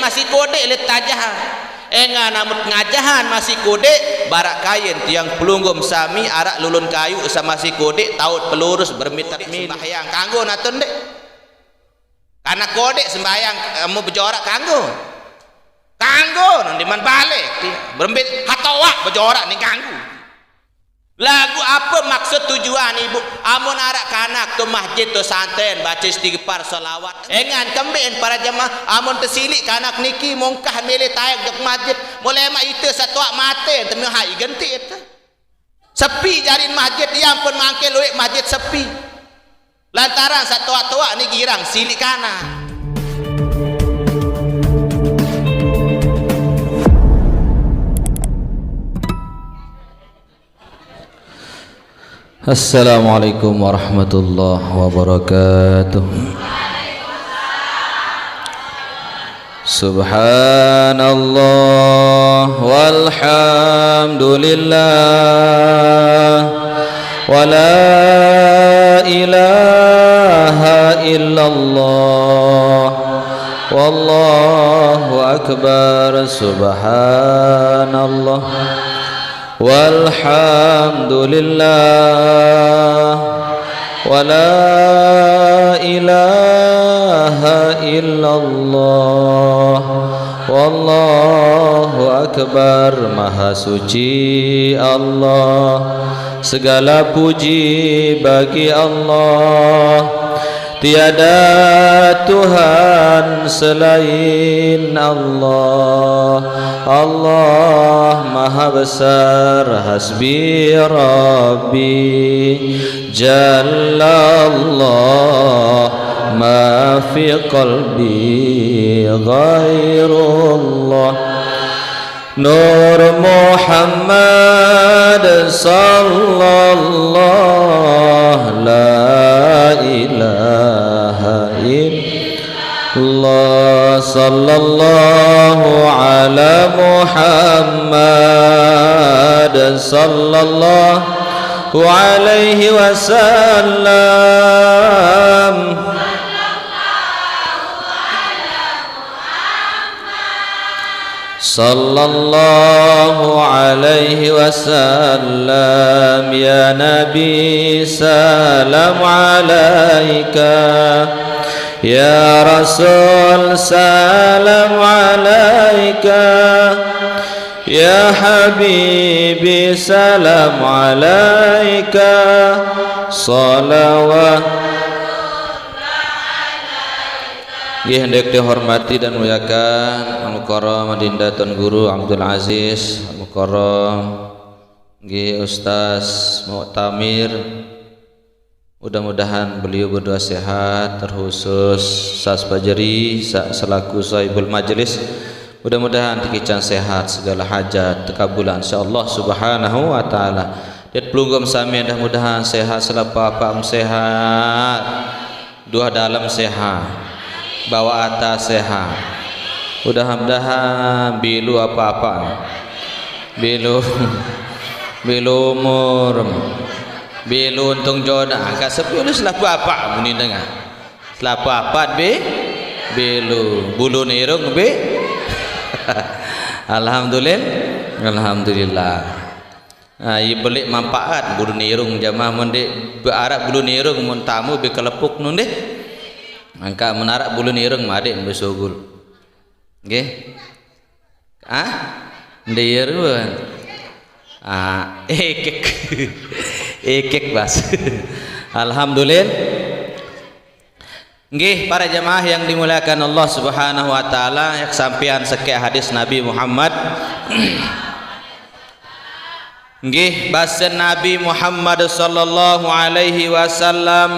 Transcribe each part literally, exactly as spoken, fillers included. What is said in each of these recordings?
Masih kodeq leq tajah. Engan amut ngajahan masih kodeq, barak kayen tiang pelungguh sami araq lulun kayu saq masih kodeq taut pelurus bermitet-mitet sembahyang. Kanggo natun ndeq? Karena kodeq sembahyang, eh, mau bejorak kanggo. Kanggo, nanti man balik. Berembe hatoaq bejorak ning kanggo. Laguq ape maksud tujuan, Ibu? Amun araq kanak to masjid to santren, bace istighfar, selawat. Engan kembeqn para jemaah, amun tesiliq kanak niki mongkah mele taek ojok masjid, mule maq ite saq toaq mate, temiq hai genti ite. Sepi jarin masjid, ie ampun mangke lueq masjid sepi. Lantaran saq toaq-toaq ni girang siliq kanak. Assalamualaikum warahmatullahi wabarakatuh. Subhanallah walhamdulillah, wa la ilaha illallah, wallahu akbar. Subhanallah walhamdulillah, wa la ilaha illallah, wallahu akbar. Maha suci Allah, segala puji bagi Allah. Tiada Tuhan selain Allah. Allah Maha Besar, hasbi Rabbi, Jalla Allah, ma fi qalbi ghairullah. Nur Muhammad sallallahu, la ilaha illallah, sallallahu ala Muhammad sallallahu alaihi wasallam. Sallallahu alaihi wasallam. Ya Nabi, salam alaika. Ya Rasul, salam alaika. Ya Habibi, salam alaika. Salawat. Nggih, ndeq dihormati dan muliakan, Al-Mukarram Adinda Tuan Guru Abdul Aziz, Al-Mukarram, nggih, Ustaz Muktamir. Mudah-mudahan beliau berdua sehat, terkhusus Ustaz Fajri, sa-, selaku sahibul majlis. Mudah-mudahan tekican sehat, segala hajat tekabulan, insyaallah subhanahu wa ta'ala. Dait pelungguh sami mudah-mudahan sehat, selapuq apaq sehat. Duah dalem sehat. Bawaq atas sehat. Mudah-mudahan bilu apaq-apaq. Bilu. Bilu umur. Bilu untung jodoh. Angkat sepi lu selapuq apaq muni dengah. Selapuq apaq be, bilu. Bulun irung be. Alhamdulillah. Alhamdulillah. Ah, ie beleq manpaat bulun irung jamaah mun ndeq bearaq bulun irung mun tamu be kelepuk nun deh. Angkat mun araq bulun irung madeq be sugul. Nggih. Ah? Ndeq irung. Ah, ekek. Ekek, Bas. Alhamdulillah. Nggih, para jemaah yang dimuliakan Allah Subhanahu wa taala, yang sampean sekeq hadis Nabi Muhammad. Nggih, base Nabi Muhammad sallallahu alaihi wasallam,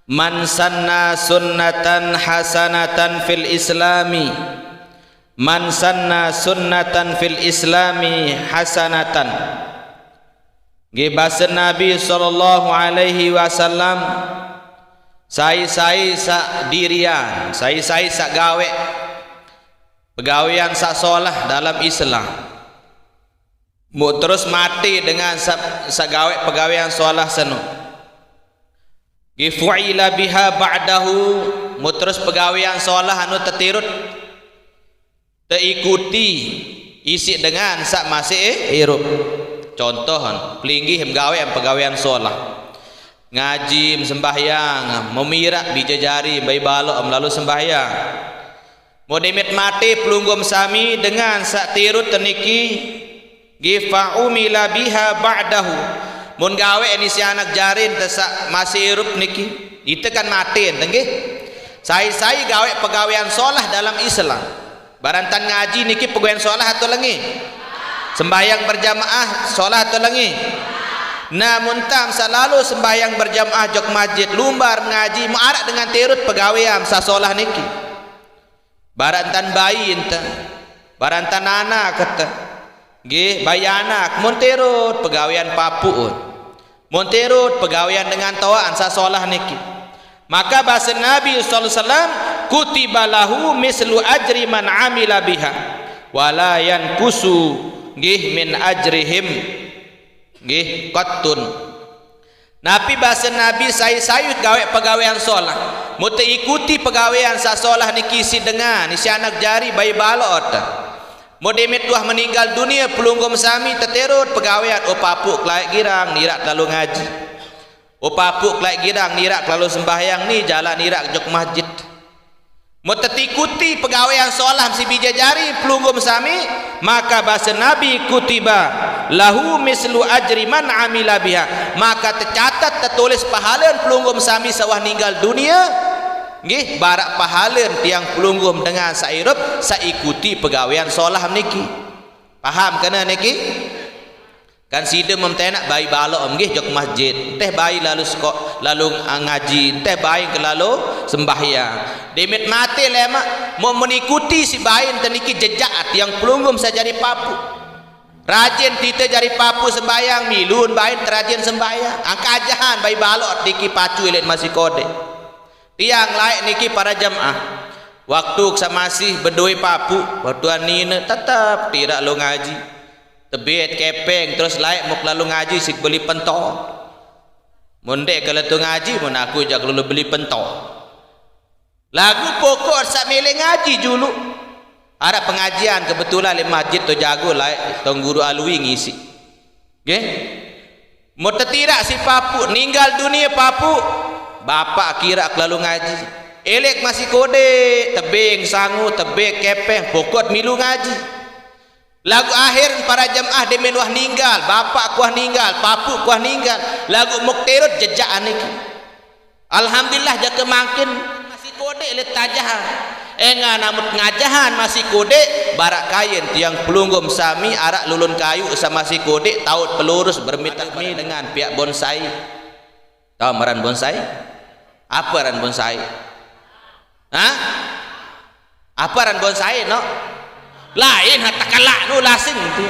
"Man sanna sunnatan hasanatan fil islami, man sanna sunnatan fil islami hasanatan." Nggih, base Nabi sallallahu alaihi wasallam, sai-sai saq dirian, sai-sai saq gaweq pegawean saq solah dalem Islam, muq terus mate dengan saq, saq gaweq pegawean solah seno. Nggih, fu'ila biha ba'dahu, muq terus pegawean solah anu tetirut Teikuti isiq dengan saq masih irup. Contoh, pelinggih megaweq pegawean solah. Ngaji, sembahyang, memiraq bije jari, bai baloq, melalo sembahyang. Mo demet mate pelungguh sami dengan saq tirut niki, nggih, fa umila biha ba'dahu. Mun gaweq ni si anak jarin te saq masih irup niki, ite kan mate ente, nggih. Sai-sai gaweq pegawean solah dalam Islam. Barantan ngaji niki pegawean solah atau lengi? Sembahyang berjamaah solah atau lengi? Nah, mun tam saq lalo sembahyang berjamaah jok masjid, lumbar mengaji, meq araq dengan tirut pegawean saq solah niki. Barantan bai ente, barantan anak ete, nggih, bai anak, mun tirut pegawean papuq, mun tirut pegawean dengan toaq saq solah niki. Maka base Nabi sallallahu alaihi wasallam, "Kutiba lahu mislu ajri man amila biha, wa la yanqusu, nggih, min ajrihim, nggih, qattun." Napi base Nabi, sai-sai gaweq pegawean solah, mo teikuti pegawean saq solah niki isiq dengan, isiq anak jari, bai baloq ete. Mo demet wah meninggal dunie pelungguh sami, tetirut pegawean, oh, papuq kelaeq girang, niraq telalo ngaji. Oh, papuq kelaeq girang, niraq telalo sembahyang, ni jalaq niraq jok masjid. Mo tetikuti pegawean solah siq bije jari pelungguh sami, maka base Nabi, "Kutiba lahu mislu ajri man amila biha." Maka tecatet, tetulis pahalen pelungguh sami saq wah ninggal dunie, nggih, baraq pahalen tiang pelungguh dengan saq irup, saq ikuti pegawean solah niki. Paham kene niki? Kan side memtenaq bai baloq, nggih, jok masjid. Teh bai lalo seko-, lalo ngaji, teh bai ke lalo sembahyang. Demet mate lemaq, mo menikuti siq bai ente niki jejaq tiang pelungguh saq jari papuq. Rajin tite jari papuq sembahyang, milun bai terajin sembahyang. Angkaq ajahan bai baloq niki pacu eleq masih kodeq. Tiang laeq niki para jemaah. Waktu saq masih bedoe papuq, waktu nine tetep tiraq lo ngaji. Tebet kepeng, terus laeq mo lalo ngaji siq beli pentol. Mun ndeq ke letu ngaji, mun aku jaq lalo beli pentol. Laguq pokok saq mele ngaji juluq. Araq pengajian kebetulan leq masjid to jago laeq Tuan Guru Alwi ngisi. Nggih. Mo tetiraq siq papuq, ninggal dunie papuq, bapaq kiraq lalo ngaji. Eleq masih kodeq, tebeng sangu, tebeng kepeng, pokok milu ngaji. Laguq akhir para jemaah demen wah ninggal, bapaq kuah ninggal, papuq kuah ninggal, laguq mo tirut jejaq niki. Alhamdulillah, jake mangkin masih kodeq leq tajahan. Engan amut ngajahan masih kodeq, baraq kayen tiang pelungguh sami araq lulun kayuq saq masih kodeq, taut pelurus bermita dengan piaq bonsai. Tao aran bonsai? Ape aran bonsai? Hah? Ape aran bonsai, no? Lain, ha, tekelaq nu lasing tu.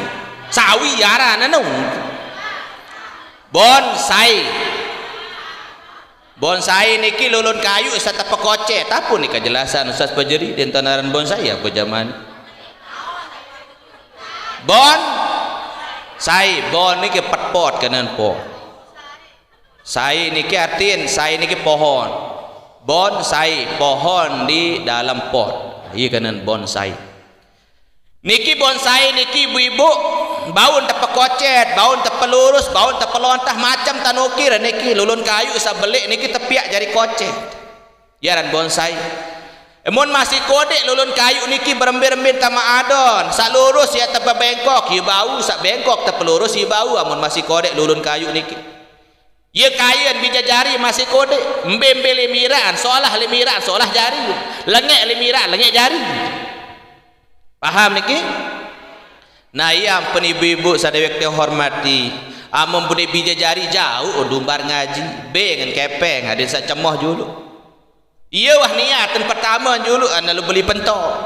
Sawi aran anu. Bonsai. Bonsai niki lulun kayuq saq tepekocet. Ape niki kejelasan Ustaz Fajri, denten aran bonsai ape jaman? Bon sai, bon niki pet pot kenen po. Sai niki artin, sai niki pohon. Bonsai, pohon di dalam pot. Iya kenen bonsai. Niki bonsai niki ibu-ibu, baun tepekocet, baun tepelurus, baun tepelontah, macem tanukir niki, lulun kayuq saq beleq niki tepiaq jari kocet. Iya aran bonsai. Mun masih kodeq lulun kayuq niki berembe-rembe tama adon, saq lurus iya tebebengkok, iya bau, saq bengkok tepelurus, iya bau, amun masih kodeq lulun kayuq niki. Ye kayen bije jari masih kodeq, mbe-mbe leq miraqn, solah leq miraqn, solah jari. Lengeq leq miraqn, lengeq jari. Paham niki? Nah, iya ampen ibu-ibu saq deweq tehormati, amun bedoe bije jari jauq lumbar ngaji, be ngen kepeng, adeqn saq cemoh juluq. Iye wah niaten pertame juluq, ane lu beli pentol.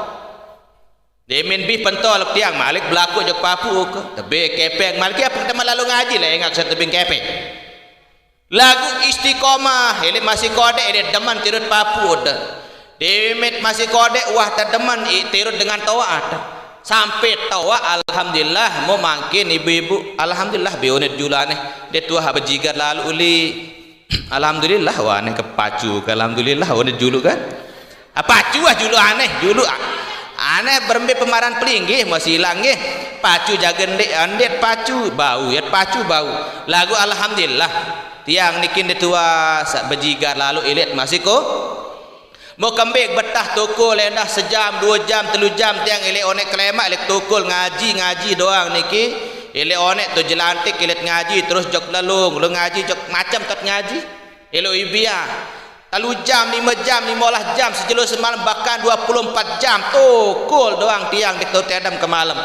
Demen bih pentol tiang malik belaku jok papuq ke. Tebeng kepeng malik, ape temen lalo ngaji leq engak saq tebeng kepeng. Laguq istiqomah, eleq masih kodeq, eleq demen tirut papuq de. Demet masih kodeq, wah tedemen i-, tirut dengan toaq de. Sampe toaq, alhamdulillah, mo mangkin ibu-ibu, alhamdulillah, be onet juluq aneh. De tuah bejigat lalu uli. Alhamdulillah, wah aneh kepacu, alhamdulillah, onet juluq kan. Apacu ah juluq aneh, juluq ah. Ane berembe pemaran pelinggih, mesti ilang nggih. Pacu jaga ndik, ndik pacu bau, yat pacu bau. Lagu alhamdulillah. Tiang niki ndetua sak bejigar lalu ilit masih ko. Mau kembik betah tokol endah sejam, dua jam, telu jam tiang ilit onek kelemak ilit tokol ngaji, ngaji doang niki. Ilit onek tu jelantik ilit ngaji terus jok lelung, lu ngaji jok macam tat ngaji. Ilit ibia. Telu jam, lima jam, lima belas jam, sejelo semalam, bahkan dua puluh empat jam tokol doang tiang di tedem ke malam.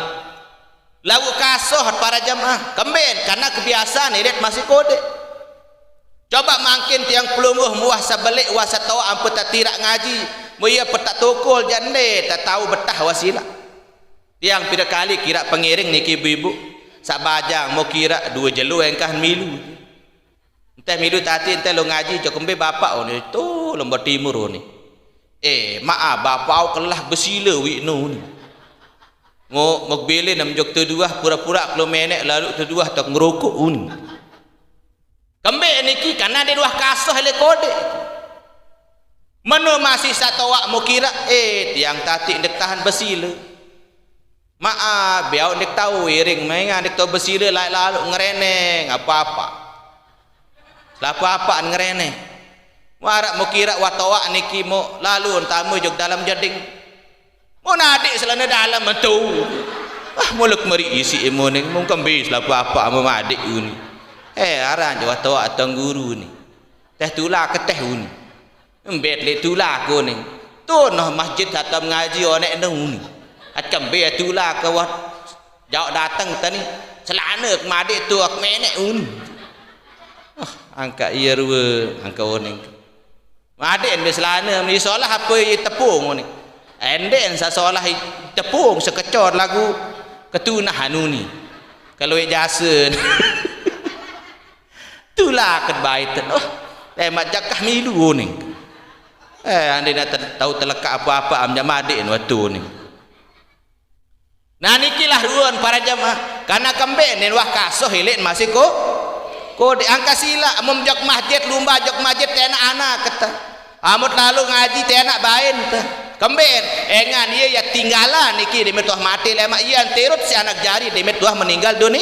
Lagu kasoh para jemaah, kemben karena kebiasaan ilit masih kode. Coba mangkin tiang pelungguh muah sabelik wah satoa ampe tatirak ngaji, mu iya petak tokol jande tak tahu betah wasila. Tiang pira kali kira pengiring niki ibu-ibu, sak bajang mau kira dua jelo engkah milu. Entah milu tati, entah lo ngaji, cok embe bapak oni tu lomba timur oni. Eh, maa bapak au kelah besila wi nu ni. Ngo, ngo bele nam jok teduah pura-pura kelo menek lalu teduah tak ngerokok un. Kembe niki karena dia duah kasoh le kode. Meno masih satoa mau kira, eh, tiang tati ndik tahan besila. Maa, biau ndik tahu iring mengan ndik tahu besila lalu lalu ngereneng apa-apa. Selapo apa ngereneng. Warak mau kira watoa niki mau lalu entama jok dalam jeding. Mau nadik selana dalam mentu. Ah, muluk meri isi emo ning mau kembe selapo apa mau madik uni. Eh, aran jok watoa atau guru ni. Teh tula ke teh uni. Embet le tula ko ni. Tu noh masjid hatam ngaji onek nu ni. At kembe tula ke wah jauh datang tani. Selana ke madik tu ak menek uni. Ah, angka iya rua, angka oning. Madik ni selana ni solah apa iya tepung uni. Enden sa solah tepung sekecor lagu ketunah anu ni. Kalau jasa. Tula ket bait. Oh, lemak jakah milu uni. Eh, ande nak te-, tahu telekak apa-apa am jamadik waktu ni. Nah, nikilah ruan para jemaah. Karena kembe nen wah kasoh ilit masih ko. Ko di angka sila, amun jok masjid, lumba jok masjid, tenak anak kata. Amut lalu ngaji, tenak bain te. Kembe, engan iya ya tinggalan niki demi tuah mati lemak iya tirut si anak jari demi tuah meninggal dunia.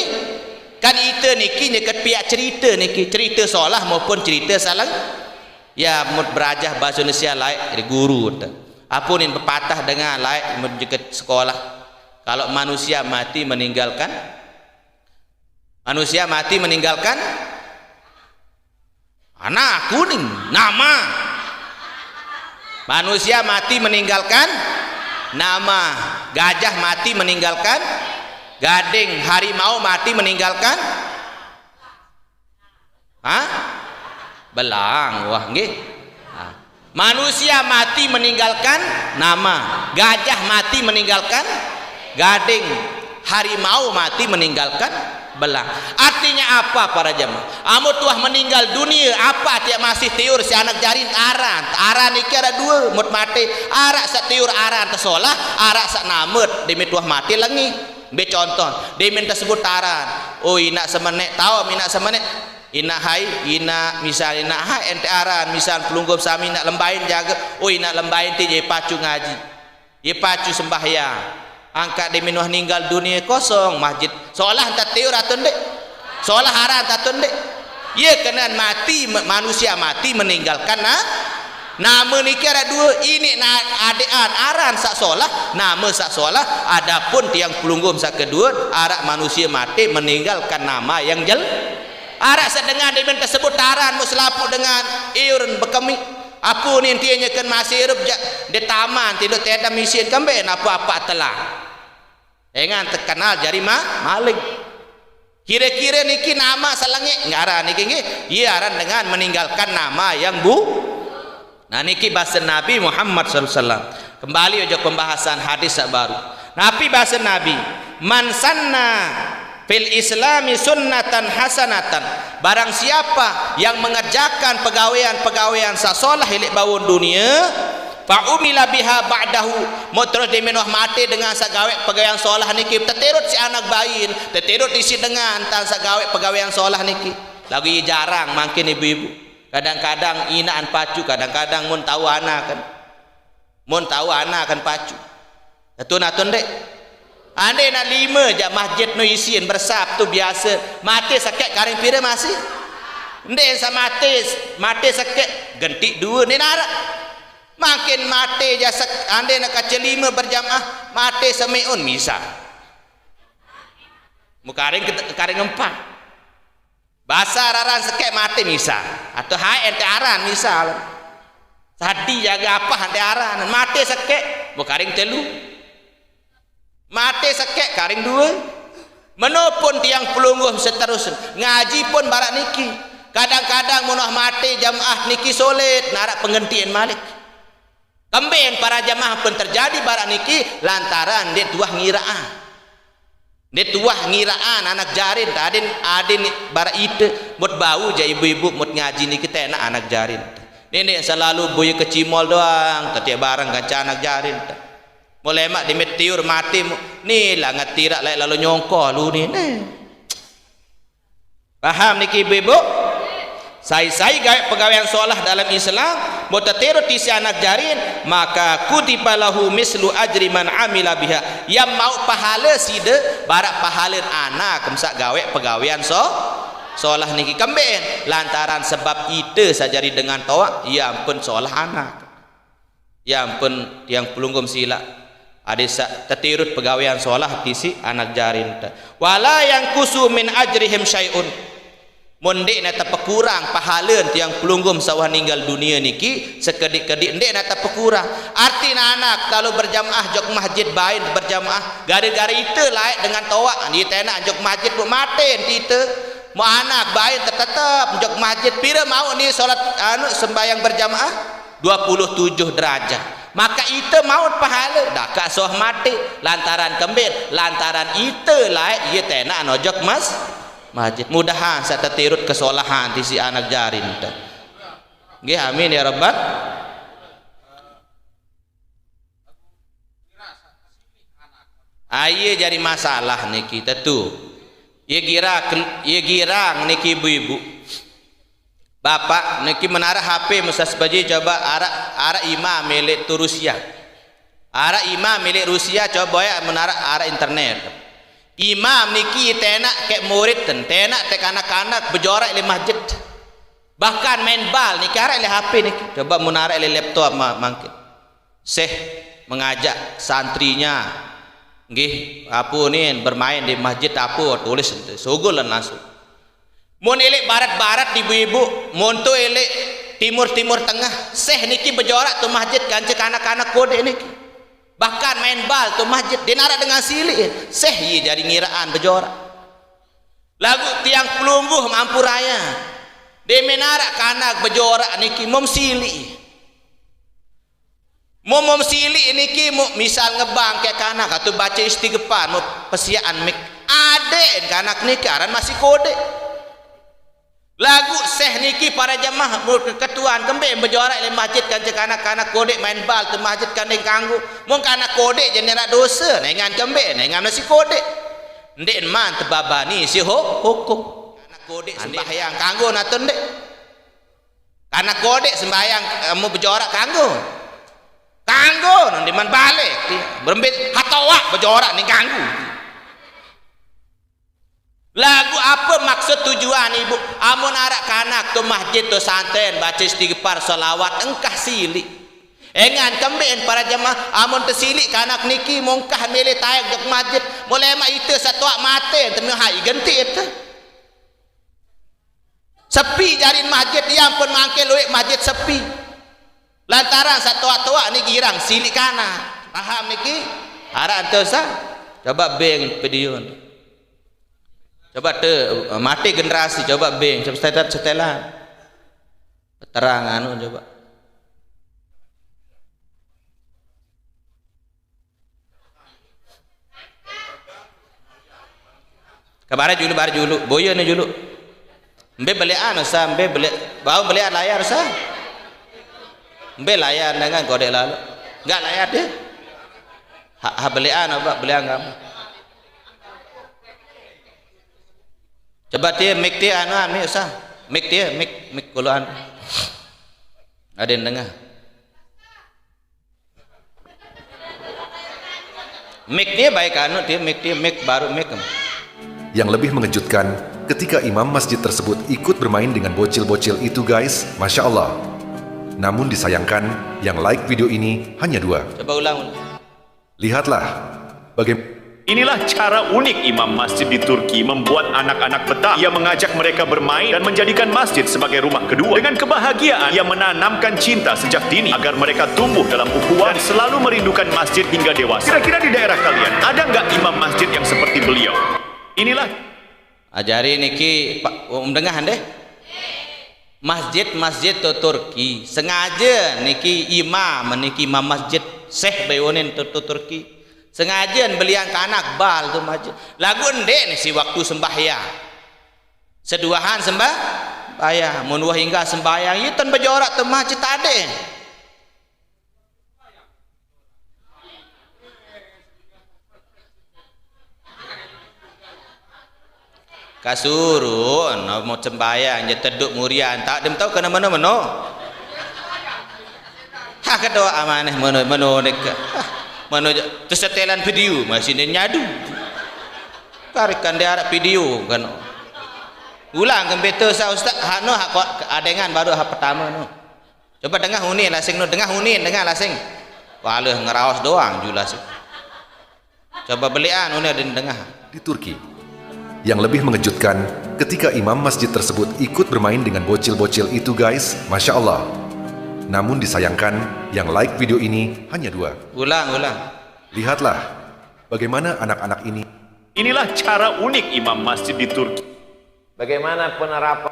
Kan ite niki nyeket piak cerita niki, cerita solah maupun cerita salah. Ya, mut berajah bahasa Indonesia laik di guru te. Apa ni pepatah dengan laik mut nyeket sekolah. Kalau manusia mati meninggalkan, manusia mati meninggalkan anak kuning, nama. Manusia mati meninggalkan nama. Gajah mati meninggalkan gading. Harimau mati meninggalkan, hah? Belang, wah nggih. Ah. Manusia mati meninggalkan nama, gajah mati meninggalkan gading, harimau mati meninggalkan belang. Artinya apa para jemaah? Amun tuah meninggal dunia, apa tiap masih tiur si anak jarin aran? Aran iki ada dua, mut mati. Arak setiur aran tesolah, arak sak namet demi tuah mati lengi. Ambil contoh, demi tersebut aran. Oh, inak semenek, tahu inak semenek? Inak hai, inak misal inak hai ente aran, misal pelungguh sami inak lembain jaga, oh inak lembain ti je pacu ngaji. Ye pacu sembahyang. Angkat demi nuah ninggal dunia kosong masjid. Solah ente tiur atau ndik? Solah aran atau ndik? Ye kenan mati, ma-, manusia mati meninggalkan na-, nama niki ada dua, ini na-, adean aran sak solah, nama sak solah, adapun tiang pelungguh sak kedua, arak manusia mati meninggalkan nama yang jel-, Arak sedengan demi tersebut taran mu selapuq dengan iurn bekemi. Apu ni ntie nyeken masih irup ja, de taman tindo tedam isin kembe napa apa telah. Engan terkenal jari ma-, maling. Kira-kira niki nama selengik ngaran niki nggih. Iya aran dengan meninggalkan nama yang bu-, Nah, niki bahasa Nabi Muhammad sallallahu alaihi wasallam. Kembali ojok pembahasan hadis sak baru. Napi bahasa Nabi, "Man sanna fil islami sunnatan hasanatan." Barang siapa yang mengerjakan pegawaian-pegawaian sak solah ilik bawon dunia, fa umila biha ba'dahu, mau terus dimenuh mati dengan sak gawe pegawaian solah niki, tetirut si anak bain, tetirut isi dengan tan sak gawe pegawaian solah niki. Lagi jarang mangkin ibu-ibu. Kadang-kadang inaan pacu, kadang-kadang mun tau ana kan. Mun tau ana kan pacu. Atun-atun dek. Andai nak lima jak masjid nu isin bersaf tu biasa. Mate sekek karing pira masih? Ndek sa mate, mate sekek gentik dua ni narak. Makin mate ja sek, andai nak kaca lima berjamaah, mate semeun misal. Mu karing ke, karing empat. Basa raran sekek mate misal. Atau hai ente aran misal. Sadi jaga apa ente aran. Mate sekek, mu karing telu. Mate sekek karing dua. Menopun tiang pelungguh seterus ngaji pun barak niki. Kadang-kadang mun wah mate jamaah niki sulit narak penggantian malik. Kemben para jamaah pun terjadi barak niki lantaran ndeq tuah ngiraan. Ndeq tuah ngiraan anak jarin, adin, adin barak ite, mut bau ja ibu-ibu mut ngaji niki tenak anak jarin. Nenek selalu boya kecimol doang, tetiak bareng kanca anak jarin. Mule mak dimet tiur mati, mu-, ni lah ngetirak laik lalu nyongko lu ni. Neh. Paham niki ibu-ibu? Sai-sai gawe pegawean solah dalam Islam, mut tetirut tisi anak jarin, maka kutiba lahu mislu ajri man amila biha. Ia mau pahala side, barak pahala anak, mesak gawe pegawean so-, solah niki kemben. Lantaran sebab ite sajari dengan toaq, ia ampun solah anak. Ya ampun, tiang pelungguh silaq. Ade saq tetirut pegawean solah tisi anak jarin te. Wala yanqusu min ajrihim syai'un. Mun ndeqne tepekurang pahalen tiang pelungguh saq wah ninggal dunie niki, sekediq-kediq ndeqne tepekurang. Artine anak lalu berjamaah jok masjid bain berjamaah. Gare-gare ite laeq dengan toaq, ite enak jok masjid, bu mate ite. Mu anak bain tetep jok masjid. Pire mauq ni solat anu sembahyang berjamaah? Dua puluh tujuh derajat. Maka ite mauq pahale, dakaq soh mate. Lantaran kemben, lantaran ite laeq ie tenaq nojok mas-, masjid. Mudahan saq tetirut kesolahan tisi anak jarin te. Nggih, amin ya rabbal. Ah, ie jari masalah niki tetu. Ie girang, ie girang niki ibu-ibu. Bapak niki menaraq H P mesas baji coba araq, araq imam milik tu Rusia. Araq imam milik Rusia coba ya menaraq araq internet. Imam niki tenaq kek murid ten, tenaq tek anak-anak bejorak leq masjid. Bahkan main bal niki araq leq H P niki. Coba mun araq leq laptop ma-, mangkin. Syekh mengajak santrinya, nggih, ape nin, bermain di masjid ape, tulis ente, sugul lan langsung. Mun ileq barat-barat, ibu-ibu, mun tu ileq timur-timur tengah, Syekh niki bejorak tu masjid kance kanak-kanak kodeq niki. Bahkan main bal tu masjid, ndeq naraq dengan siliq, Syekh ie jari ngiraan bejorak. Laguq tiang pelungguh mampu raya, ndeqmen araq kanak bejorak niki mum siliq. Mum, mum siliq niki, mu misal ngebang kek kanak atau bace istighfar, mu pesiaqan mik. Adeqn kanak niki aran masih kodeq. Laguq Syekh niki para jemaah, mu ketuan kembe bejorak leq masjid kance kanak-kanak kodeq main bal tu masjid kan ndeq kanggo. Mun kanak kodeq jaq ndeq araq dose, nengan kembe, nengan masih kodeq. Ndeqn man tebabani siq hu-, hukum. Kanak kodeq sembahyang kanggo naten ndeq. Kanak kodeq sembahyang, eh, mu bejorak kanggo. Kanggo, ndeqman balik. Berembe hatoaq bejorak ni kanggo. Laguq ape maksud tujuan ibu? Amun araq kanak tu masjid tu santren bace istighfar, selawat, engkah siliq. Engan kembeqn para jemaah, amun tesiliq kanak niki mungkah mele taek jok masjid, mule maq ite saq toaq mate, temiq hai genti ite. Sepi jarin masjid, ie ampun mangke lueq masjid sepi. Lantaran saq toaq-toaq niki girang siliq kanak. Paham niki? Araq ente usah? Coba beng video. Coba te, mate generasi, coba beng, coba setelan, setelan. Terang anu coba. Ke bare juluq, bare juluq. Boye ne juluq. Mbe beleqan usah, mbe beleq, bau beleqan layar usah. Mbe layar dengan kodeq lalo. Enggak layar deh. Ha, ha beleqan apa? Beleqan kamu. Coba tie, mik tie anu, anu usah. Mik tie, mik, mik kuluan. Ada yang dengar? Mic dia baik anu dia, mic dia, mic baru mic. Yang lebih mengejutkan, ketika imam masjid tersebut ikut bermain dengan bocil-bocil itu, guys, Masya Allah. Namun disayangkan, yang like video ini hanya dua. Coba ulang, ulang. Lihatlah, bagaimana Inilah cara unik imam masjid di Turki membuat anak-anak betah. Ia mengajak mereka bermain dan menjadikan masjid sebagai rumah kedua. Dengan kebahagiaan, ia menanamkan cinta sejak dini agar mereka tumbuh dalam ukhuwah dan selalu merindukan masjid hingga dewasa. Kira-kira di daerah kalian, ada nggak imam masjid yang seperti beliau? Inilah Ajari niki Pak, um dengah deh. Masjid-masjid tu Turki sengaja niki imam, niki imam masjid Syekh Bayunin tu, tu Turki. Sengaja belian ke anak bal tu masjid. Lagu ndek ni si waktu sembahyang. Seduahan sembah bayang. Mun wah hingga sembahyang, itu berjorak tu masjid tadi. Kasuru no mau sembahyang je teduk murian tak dem tahu kena mano-mano. Ha kedoa amanah mano-mano nek. Mano tersetelan video masih dia nyadu. Karikan dia arah video kan. Ulang kembeta sa ustaz hano hak adengan baru hak pertama no. Coba dengah unin lasing no, dengah unin dengah lasing. Walau ngeraos doang julas. Coba belian unin ada dengah. Di Turki. Yang lebih mengejutkan, ketika imam masjid tersebut ikut bermain dengan bocil-bocil itu, guys, Masya Allah. Namun disayangkan, yang like video ini hanya dua. Ulang, ulang. Lihatlah, bagaimana anak-anak ini Inilah cara unik imam masjid di Turki. Bagaimana penerapan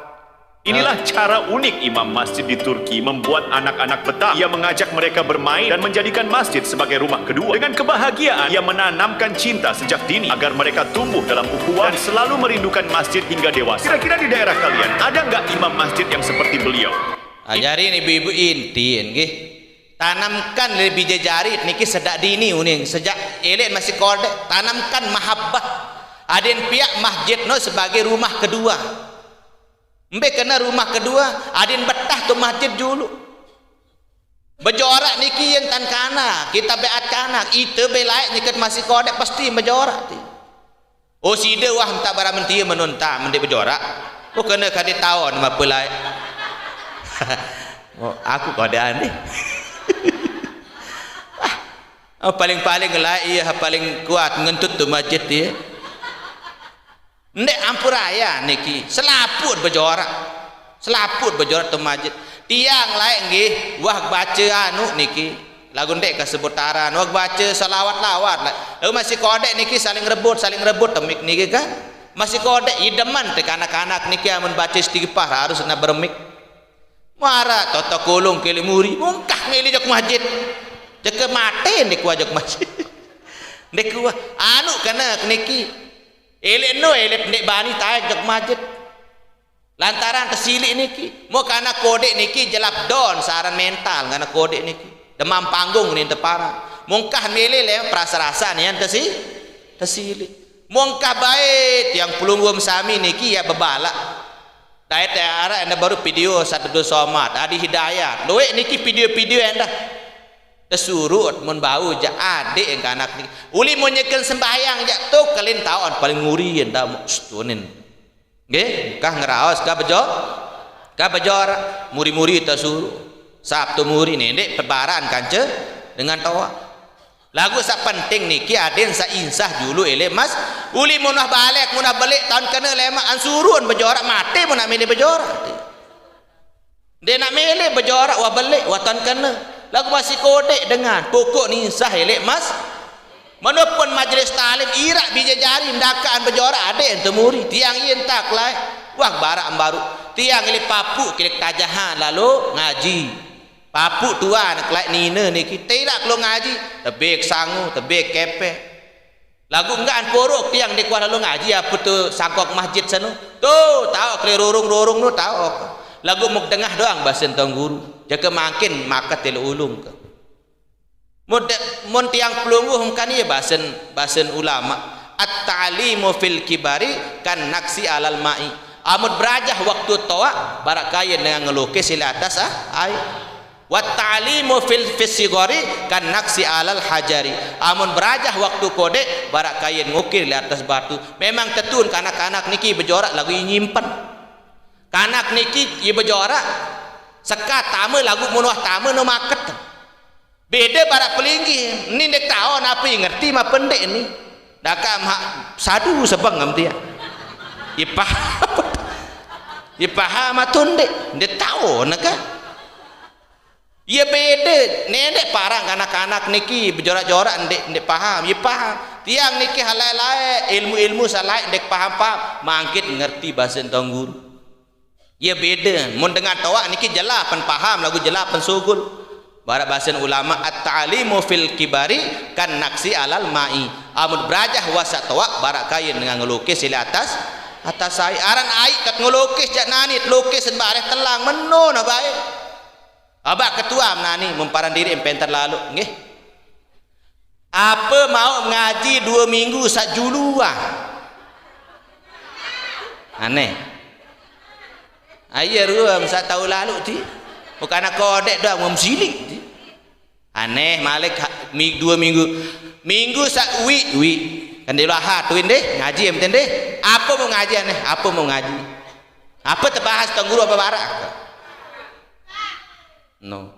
Inilah cara unik imam masjid di Turki membuat anak-anak betah. Ia mengajak mereka bermain dan menjadikan masjid sebagai rumah kedua. Dengan kebahagiaan, ia menanamkan cinta sejak dini agar mereka tumbuh dalam ukhuwah dan selalu merindukan masjid hingga dewasa. Kira-kira di daerah kalian, ada nggak imam masjid yang seperti beliau? Ajarin ibu-ibu intin gih. Tanamkan lebih jejari niki sejak dini uning, sejak elit masih kodek, tanamkan mahabbah. Adin pihak masjid no sebagai rumah kedua. Mbe kena rumah kedua, adin betah tu masjid dulu. Bejorak niki yang tan kana, kita beat kana, ite belai nyikat masih kodek pasti bejorak ti. Oh sida wah minta barang mentia menunta mende bejorak. Oh kena kade taon mapa lai. Oh, aku kode ane. Ah, paling-paling lai iya paling kuat ngentut tu masjid dia. Ndek ampuraya niki, selaput bejorak. Selaput bejorak tu masjid. Tiang lai nggih, wah baca anu niki. Lagu ndek ke sebutaran, wah baca salawat-lawat lai. Lalu masih kodek niki saling rebut, saling rebut temik niki kan. Masih kodek ideman te kanak-kanak niki amun baca istighfar harus nak beremik. Mara toto kolong kele muri, mungkah meli jok masjid. Jeke mate ndek kuah jok masjid. Ndek kuah anu kena niki. Elek no elek ndek bani taek jok masjid. Lantaran tesilik niki, mau kana kodek niki jelap don saran mental kana kodek niki. Demam panggung ni tepara. Mungkah mele le perasa-rasa ni yang tesi tesilik. Mungkah baik tiang pelungguh sami niki ya bebalak. Dait arak enda baru video satu dua somat, adi hidayat. Luek niki video-video enda. Tesurut mun bau ja adik yang kanak ni. Uli mun nyeken sembahyang ja tu kelin taon paling nguri enda tunin. Nggih, kah ngeraos ka bejo ka bejor muri-muri tasuru. Sabtu muri nendek pebaran kanca dengan toa. Lagu sak penting niki adin sa insah julu ele mas. Uli munah balek munah belik taun kena lemak ansurun bejorak mate munah mili bejorak. Dia nak milih bejorak wah belik wah taun kena. Lagu masih kodek dengan pokok ni insah elek mas. Menepun majlis talim irak bija jari ndakaan bejorak adek ente muri tiang iya entak lai. Wah barak embaru tiang ili papu kilik tajahan lalu ngaji. Papu tuan kelai nina niki tidak kelo ngaji tebik sangu tebik kepek. Lagu enggaan porok tiang di kuah lalu ngaji apa tu sangkok masjid sanu. Tu tahu keli rurung-rurung tu tahu. Lagu muk dengah doang basen tuan guru. Jaga mangkin makat telu ulung ke. Mun tiang pelungguh kan iya basen basen ulama. At-ta'limu fil kibari kan naksi alal ma'i. Amut berajah waktu toa barak kaya dengan ngelukis di atas ah, air. Wat ta'limu fil fis sigori kan naksi alal hajari. Amun barajah waktu kodek, barak kain ngukir di atas batu. Memang tetun kanak-kanak niki bejorak lagu nyimpen. Kanak niki ye bejorak, sekat tama lagu mun wah tama no maket. Beda barak pelinggih, ni dek tao napa ye ngerti ma pendek ni. Daka mak sadu sebeng am dia. Ye paham. Ye paham atun dek, dek tao naka. Ye beda, nenek parang kanak-kanak niki bejorak-jorak ndek, ndek paham, ye paham. Tiang niki halai-lai, ilmu-ilmu salai ndek paham-paham, mangkit ngerti basen tong guru. Ye beda, mun dengan toak niki jelas pen paham, lagu jelas pen sugul. Barak basen ulama, at-ta'limu fil kibari kan naksi alal ma'i. Amun barajah wasa toak, barak kain dengan ngelukis ile atas, atas ai. Aran ai kat ngelukis jak nani, lukis bareh telang, meno na bae. Abak ketua menani, memparan diri em penter lalu, nggih. Apa mau ngaji dua minggu sak julu ah? Aneh. Aye ruam sak taun lalu ti. Bukan kodek doang, wong silik ti. Aneh, malik ha-, mi-, dua minggu. Minggu sak wi, wi. Kan dia lah tuin deh, ngaji em deh. Apa mau ngaji aneh? Apa mau ngaji? Apa terbahas tong guru apa barak? No.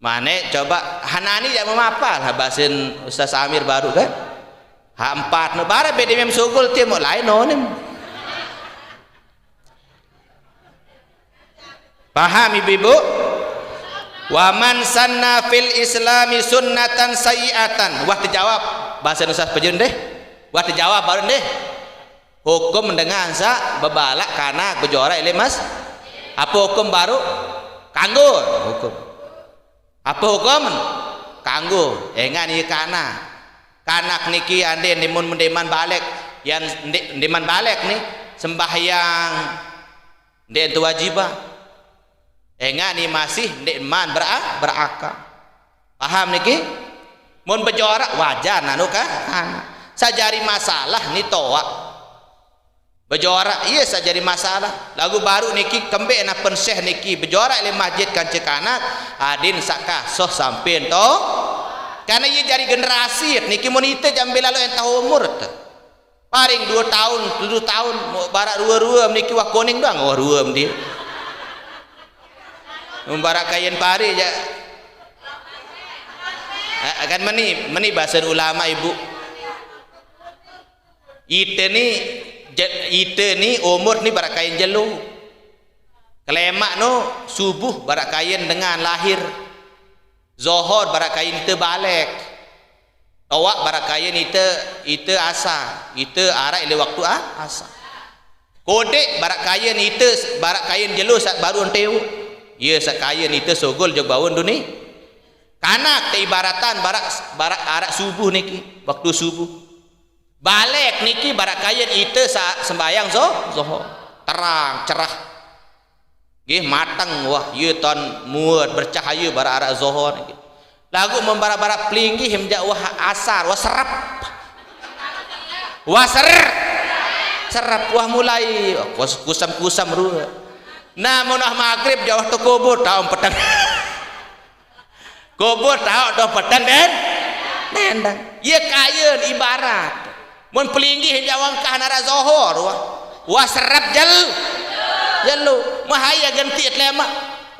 Mane coba hanani jak memapal ha basen Ustaz Amir baru kan? Ha empat no, barak beda mem sugul ti mau lain no nem. Paham ibu-ibu? Wa man sanna fil islami sunnatan sayyi'atan. Wah terjawab. Basen Ustaz Pejun deh. Wah terjawab baru deh. Hukum dengan sa bebalak kanak bejorak ile mas. Apa hukum baru? Kanggo hukum. Apa hukum? Kanggo. Engan ye kanak. Kanak niki ande ndimun ndeman balek. Yan nde-, ndeman balek ni sembahyang ndek tu wajiba. Engan ni masih ndeman bera-, berakal. Paham niki? Mun bejorak wajar nanu ka kanak. Sajari masalah ni toak. Bejorak, iye sajari masalah. Lagu baru niki kembe na penseh niki. Bejorak ile masjid kanca kanak, adin sak kasoh sampen to. Karena iye jari generasi niki mun ite jambe lalu entah umur te. Paring dua taun, tujuh taun, mau barak rua-rua niki wah koning doang, wah rua dia. Mun barak kain pari ja. Eh, kan meni, meni basen ulama ibu. Ite ni, je-, ite ni umur ni barak kain jelo. Kelemak no subuh barak kain dengan lahir. Zohor barak kain ite balek. Toak barak kain ite, ite asa. Ite arak ile waktu a-, asa. Kodek barak kain ite, barak kain jelo sak baru enteu. Ye sak kain ite sogol jog baun duni. Kanak te ibaratan barak, barak arak subuh niki, waktu subuh. Balek niki barak kain ite sa-, sembahyang zo-, zohor. Terang, cerah. Nggih, mateng, wah, ye ton muat, bercahaya barak arak zohor niki. Lagu membara-bara pelinggih menjak wah asar, wah serep. Wah ser-, serep, wah mulai, wah kus-, kusam-kusam ru. Nah, mun wah magrib jauh tu kubur, tahu petang. Kubur tahu tu petang den. Nendang. Ye kain ibarat. Mun pelinggih jawang kah nara zohor, wah. Wah serep jel-, jelo. Mahaya genti telema.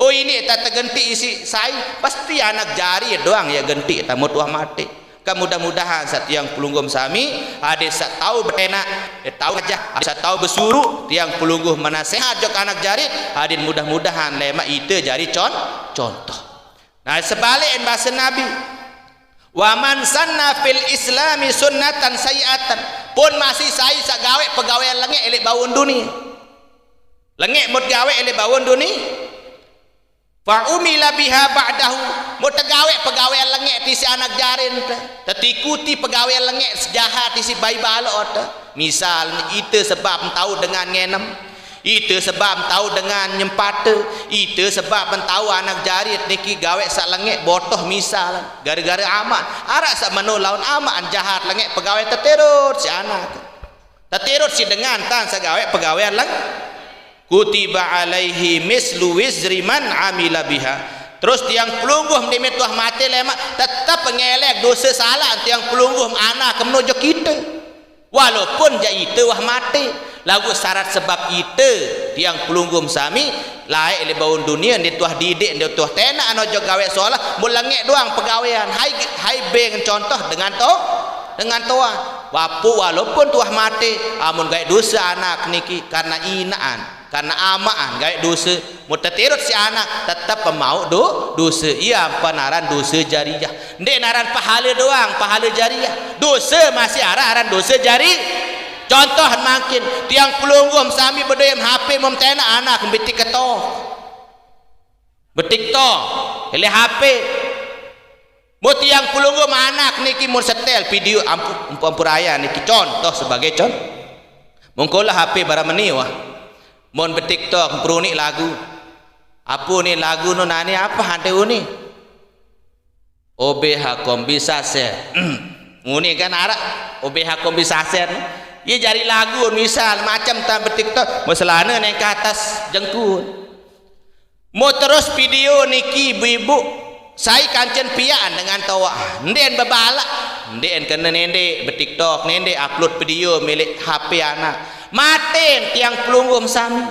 Oh, ini tata genti isi sai. Pasti anak jari doang ya genti tamu tuah mati. Ka mudah-mudahan satiang pelungguh sami, ade sat tau betena, eh, tau aja, ade sat tau besuru, tiang pelungguh menasehat jok anak jarit, adin mudah-mudahan lemak ite jari con-, contoh. Nah, sebalik en bahasa Nabi. Wa man sanna fil islami sunnatan sayyi'atan. Pun masih sai sagawe pegawean lengek elek baun duni. Lengek mut gawe elek baun duni. Fa umila biha ba'dahu, mau tegawe pegawean lengek tisi anak jarin te. Tetikuti pegawean lengek sejahat tisi bai balok te. Misal, ite sebab entau dengan ngenem. Ite sebab entau dengan nyempate. Ite sebab entau anak jarit niki gawe sak lengek botoh misal. Gara-gara amak. Arak sak meno laun amak jahat lengek pegawe teterut si anak. Tetirut si dengan tan sagawe pegawean leng. Kutiba alaihi mislu wizri man amila biha. Terus tiang pelungguh mending meh tuah mate lemak, tetep ngelek dose salak tiang pelungguh anak kemno jo kite. Walaupun jak ite wah mate, lagu syarat sebab ite tiang pelungguh sami laek le baun dunia, nde tuah didik, nde tuah tenak ano jo gawe solah, mun lengek doang pegawean. Hai, hai beng contoh dengan to, dengan toa. Wapu walaupun tuah mate, amun gawe dose anak niki karena inaan, karena amaan gawe dose, mun tetirut si anak tetep pemau do, dose. Iya ampa naran dose jariah. Nde naran pahale doang, pahale jariah. Dose masih arak aran dose jari. Contoh mangkin, tiang pelungguh sami bedoem H P mem tenak anak betik ketok. Betik to, ele H P. Mun tiang pelungguh anak niki mun setel video ampu, ampu, ampuraya niki contoh sebagai contoh. Mengkolah H P bara meni wah. Mun betik to, perunik lagu. Apa ni lagu no nani apa hante uni? O B H Kombi Saser. Nguni kan arak O B H Kombi Saser. Ye jari lagu misal macam tam betik to, meselana neng ke atas jengkul. Mo terus video niki ibu-ibu, sai kancen pian dengan toa. Nden bebalak, nden kena nende betiktok, nende upload video milik H P anak. Maten tiang pelungguh sami.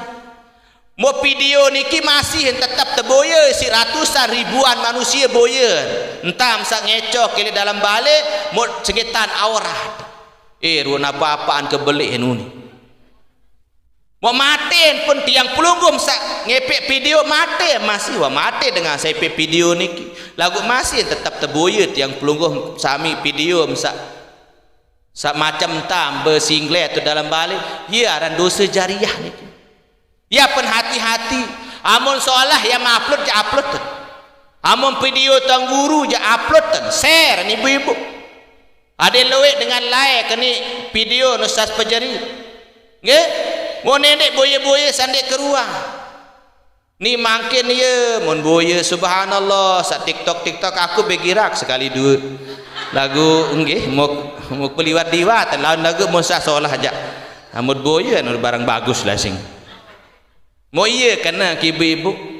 Mo video niki masih tetap teboye si ratusan ribuan manusia boye. Entam sak ngecok kili dalam balik, mo segetan aurat. Eh, ruan apa-apaan kebelih nuni. Mo maten pun tiang pelungguh sak ngepek video mate masih wah mate dengan sepek video niki. Lagu masih tetap teboye tiang pelungguh sami video sak, sak macam entam besinglet tu dalam balik. Ye aran dosa jariah niki. Ya pen hati-hati. Amun solah ya upload ja upload. Amun video tuan guru ja upload ten. Share ni ibu-ibu. Ade luek dengan like ni video nu Ustaz Pejari. Nggih? Mun nendek boye-boye sandek keruan. Ni mangkin ye, mun boye subhanallah, sak TikTok, TikTok aku begirak sekali dua. Lagu nggih, muk, muk beliwat-liwat, laun lagu mun sah solah aja. Amun boye anu barang bagus lah sing. Mo iye kena ke ibu-ibu.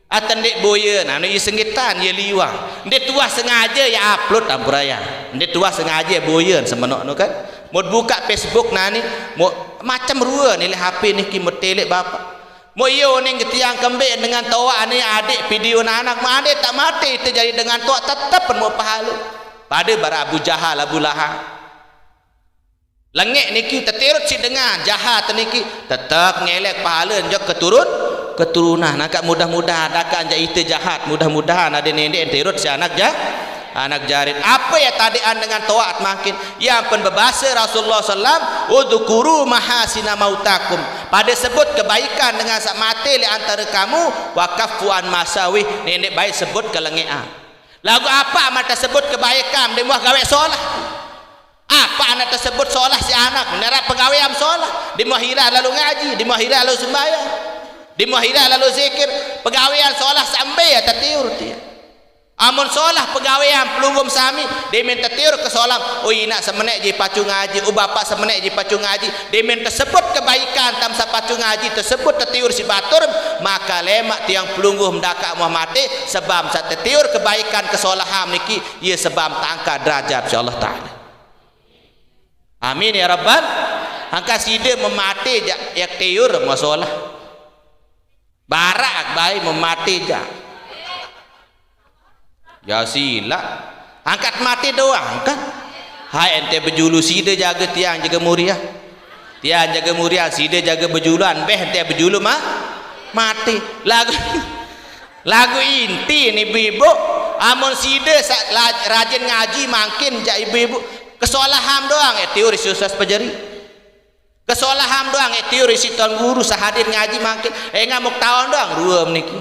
Atan dek boye, anu iye senggetan, iye liwang. Nde tuah sengaja ya upload ampuraya. Nde tuah sengaja boye semenok nu kan. Mau buka Facebook nani, mau macam rua nilai H P niki metelek bapak. Mau iye oning ketiang kembek dengan toa ni adik video nanak, mau adik tak mati itu jadi dengan toa tetap pun mau pahala. Pada bara Abu Jahal, Abu Lahab. Lengek niki tetirut si dengan jahat niki tetap ngelek pahala njok keturun, keturunan. Angkat mudah-mudahan dakak anja ite jahat, mudah-mudahan ade nendek entirut si anak jah, anak jarit. Apa ya tadean dengan toat makin? Yang pen bebasa Rasulullah sallam, "Udzkuru mahasina mautakum." Pada sebut kebaikan dengan sak mate le antara kamu, wa kaffu an masawih, nendek baik sebut kelengean. Lagu apa mata sebut kebaikan, dia muah gawe solah. Apa anak tersebut solah si anak? Nera pegawean solah. Di muahira lalu ngaji, di muahira lalu sembahyang, di muahira lalu zikir. Pegawean solah sampai ya tetiur dia. Amun solah pegawean pelunggum sami, dia minta tiur ke solam. Oh inak semenek je pacu ngaji, oh bapak semenek je pacu ngaji. Dia minta sebut kebaikan tam sa pacu ngaji tersebut tetiur si batur, maka lemak tiang pelunggum dakak muah mati sebab sa tetiur kebaikan kesolaham niki, ia sebab tangka derajat si Allah Ta'ala. Amin ya Rabbal. Angka sida memati jak yak tiur masalah. Barak baik memati jak. Ya sila. Angkat mati doang kan. Hai ente bejulu sida jaga tiang jaga muriah. Tiang jaga muriah sida jaga bejuluan beh ente bejulu mah mati. Lagu Lagu inti ni ibu-ibu, amun sida rajin ngaji mangkin jak ibu-ibu, kesolahan doang eh tiur isi ustaz pejari. Kesolahan doang eh tiur isi tuan guru sahadir ngaji mangkin. Eh ngamuk taun doang rua meniki.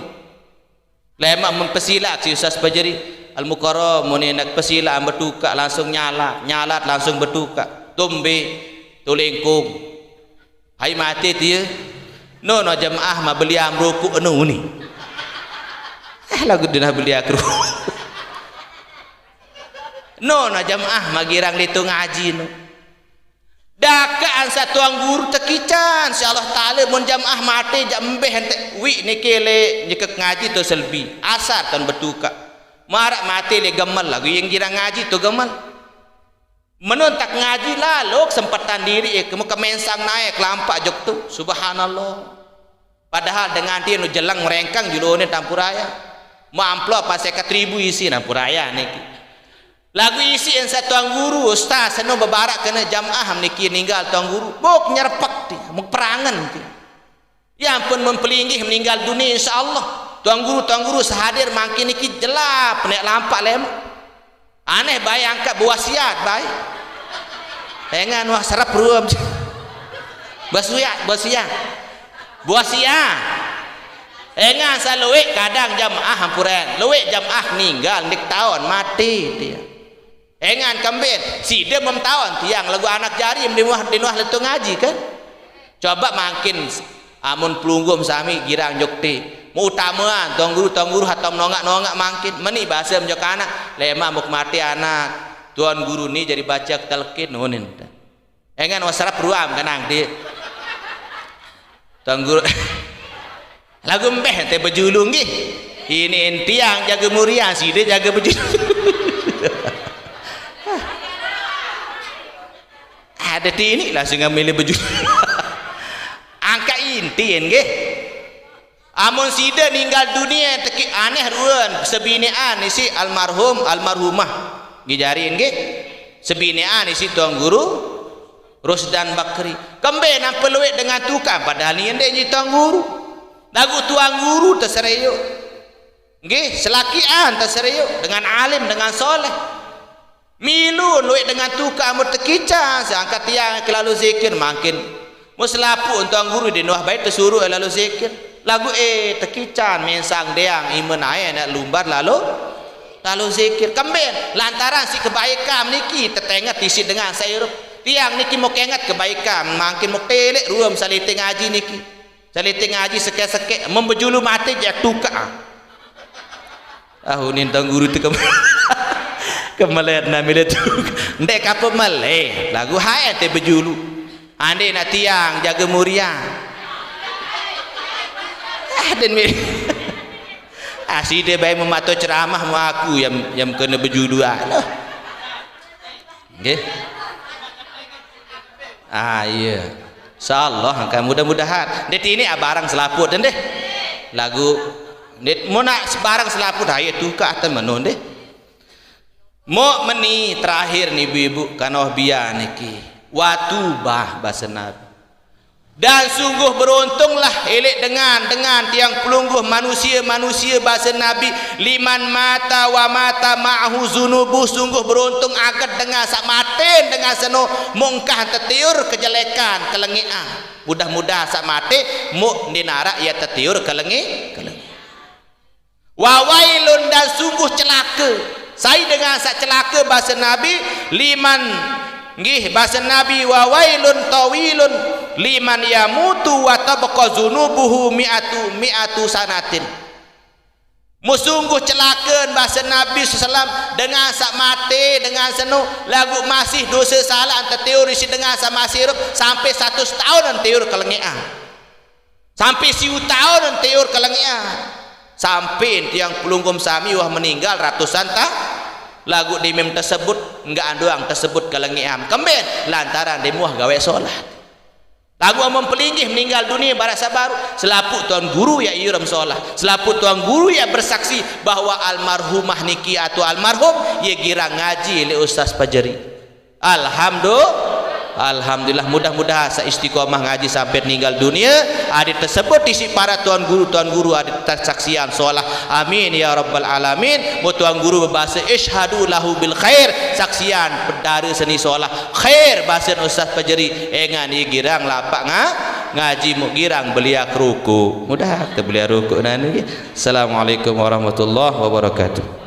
Lemak mempesila si ustaz pejari. Al-Mukarram muni nak pesila betukak langsung nyalat, nyalat langsung betukak. Tumbe tulingkung. Hai mati dia. No no jemaah ma beli am rokok no ni. Eh lagu dinah beli aku. No no jemaah ma girang litu ngaji no. Dakak an sa tuan guru tekican, si Allah Taala mun jamaah mate jak embeh ente wi niki le nyekek ngaji tu selbi. Asar tan betuka. Marak mate le gemel lagu yang girang ngaji tu gemel. Menun tak ngaji lalu kesempatan diri eh, kemu kemensang naik kelampak jok tu. Subhanallah. Padahal dengan dia nu jeleng merengkang julone tampuraya. Mamplo pasai ka tribu isi tampuraya niki. Lagu isi en sa tuan guru, ustaz, seno bebarak kena jamaah niki ninggal tuan guru. Bok nyerepek ti, muk perangen ti. Ya ampun mempelinggih meninggal dunia insyaallah. Tuan guru, tuan guru sehadir mangkin niki jelap nek lampak lem. Aneh bae angkat buah siat bae. Engan wah serep ruam. Buah siat, buah siat. Buah siat. Engan sa luik kadang jamaah ampuran. Luik jamaah ninggal nik taun mati dia. Engan kembin, sida mem taun tiang lagu anak jari di nuah di nuah letung ngaji kan. Coba mangkin amun pelungguh sami girang jok ti. Mau utamaan tuan guru tuan guru hatam nongak-nongak mangkin. Meni bahasa menjok anak, lema muk mati anak. Tuan guru ni jadi baca telkin nunin. Engan wasarap ruam kenang di. Tuan guru. Lagu embeh ente bejulu nggih. Ini entiang jaga murian sida jaga bejulu. Ada ti ini langsung milih bejulu. Angka intin nggih. Amun sida ninggal dunia teki aneh ruan sebinean isi almarhum almarhumah. Nggih jari nggih. Sebinean isi tuan guru Rusdan Bakri. Kembe nampa luwek dengan tukang padahal ni ndek nyi tuan guru. Lagu tuan guru tersereyuk. Nggih, selakian tersereyuk dengan alim dengan soleh. Milu luwek dengan tukang amun tekican seangkat tiang kelalu zikir mangkin. Mun selapuq tuan guru di nuah bait tesuruh lalu zikir. Lagu eh tekican mensang deang iman ae nak lumbar lalu lalu zikir. Kemben lantaran si kebaikan niki tetenget isi dengan sairup. Tiang niki mau kenget kebaikan mangkin mau telek ruam salite ngaji niki. Salite ngaji sekek-sekek membejulu mate jak tukak. Ah, unin tuan guru tu kem kemelet nami le tu. Ndek kapa mele. Lagu hae te bejulu. Ande nak tiang jaga murian. Ah, den me. Ah, sida bae memato ceramah mu aku yang yang kena bejulu ah. Nggih. Ah, iya. Insyaallah kan mudah-mudahan. Ndek ini ah barang selaput ndeh. Lagu ndek mun nak barang selaput ayo tukak ten meno ndeh. Mok meni terakhir ni ibu-ibu kanoh bia niki. Watu bah basa Nabi. Dan sungguh beruntunglah elek dengan dengan tiang pelungguh manusia-manusia basa Nabi liman mata wa mata ma'ahu zunubu sungguh beruntung agad dengan sak maten dengan seno mungkah tetiur kejelekan kelengian. Mudah-mudah sak mate muk ndinarak ia tetiur kelengi kelengi. Wa wailun dan sungguh celaka. Sai dengan sak celaka basa Nabi liman nggih basa Nabi wa wailun tawilun liman yamutu wa tabqa zunubuhu mi'atu mi'atu sanatin. Musungguh celaka basa Nabi sallam dengan sak mate dengan seno lagu masih dosa salah tetiur isi dengan sak masih hirup sampai satu tahun tetiur kelengean. Sampai siu tahun tiur kelengian. Sampai tiang pelungguh sami wah meninggal ratusan ta. Lagu di mem tersebut enggak anduang tersebut kelengian. Kemben lantaran di muah gawe solat. Lagu amun pelinggih meninggal dunia barasa baru. Selapuq tuan guru ya iuram solat. Selapuq tuan guru ya bersaksi bahwa almarhumah niki atau almarhum ya girang ngaji le Ustaz Pajeri. Alhamdulillah. Alhamdulillah mudah-mudahan seistiqomah ngaji sampai meninggal dunia. Adik tersebut isi para tuan guru tuan guru adik saksian solah. Amin ya rabbal alamin. Mu tuan guru berbahasa isyhadu lahu bil khair saksian pedara seni solah khair bahasa Ustaz Pajeri engan girang lapak nga ngaji mu girang belia ruku. Mudah kita belia ruku nanti. Assalamualaikum warahmatullahi wabarakatuh.